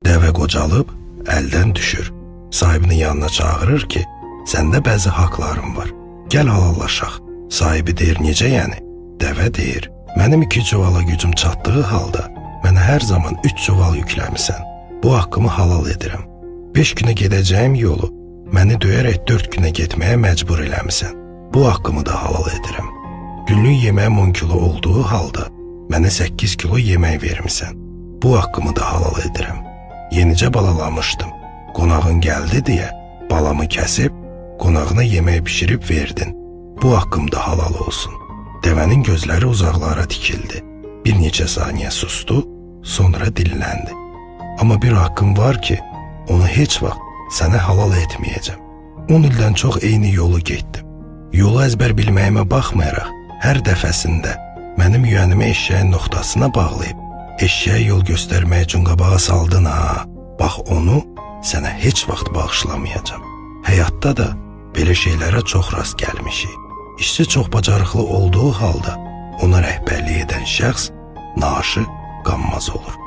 Dəvə qocalıb əldən düşür. Sahibini yanına çağırır ki, səndə bəzi haqlarım var. Gəl halallaşaq. Sahibi deyir, necə yəni? Dəvə deyir, mənim 2 çuvala gücüm çatdığı halda mənə hər zaman 3 çuval yükləmisən. Bu haqqımı halal edirəm. 5 günə gedəcəyim yolu məni döyərək 4 günə getməyə məcbur eləmisən. Bu haqqımı da halal edirəm. Günlük yeməyim 10 kilo olduğu halda mənə 8 kilo yemək vermisən. Bu haqqımı da halal edirəm. Yenicə balalamışdım. Qonağın gəldi deyə balamı kəsib qonağına yemək bişirib verdin. Bu haqqım da halal olsun. Dəvənin gözləri uzaqlara tikildi. Bir neçə saniyə sustu, sonra dilləndi. Amma bir haqqım var ki, onu heç vaxt sənə halal etməyəcəm. 10 ildən çox eyni yolu getdim. Yolu əzbər bilməyimə baxmayaraq, hər dəfəsində mənim yüyənimi eşşəyin noxtasına bağlayıb, eşşəyə yol göstərmək üçün qabağa saldın ha. Bax onu sənə heç vaxt bağışlamayacam. Həyatda da belə şeylərə çox rast gəlmişik. İşçi çox bacarıqlı olduğu halda ona rəhbərlik edən şəxs naaşı qanmaz olur.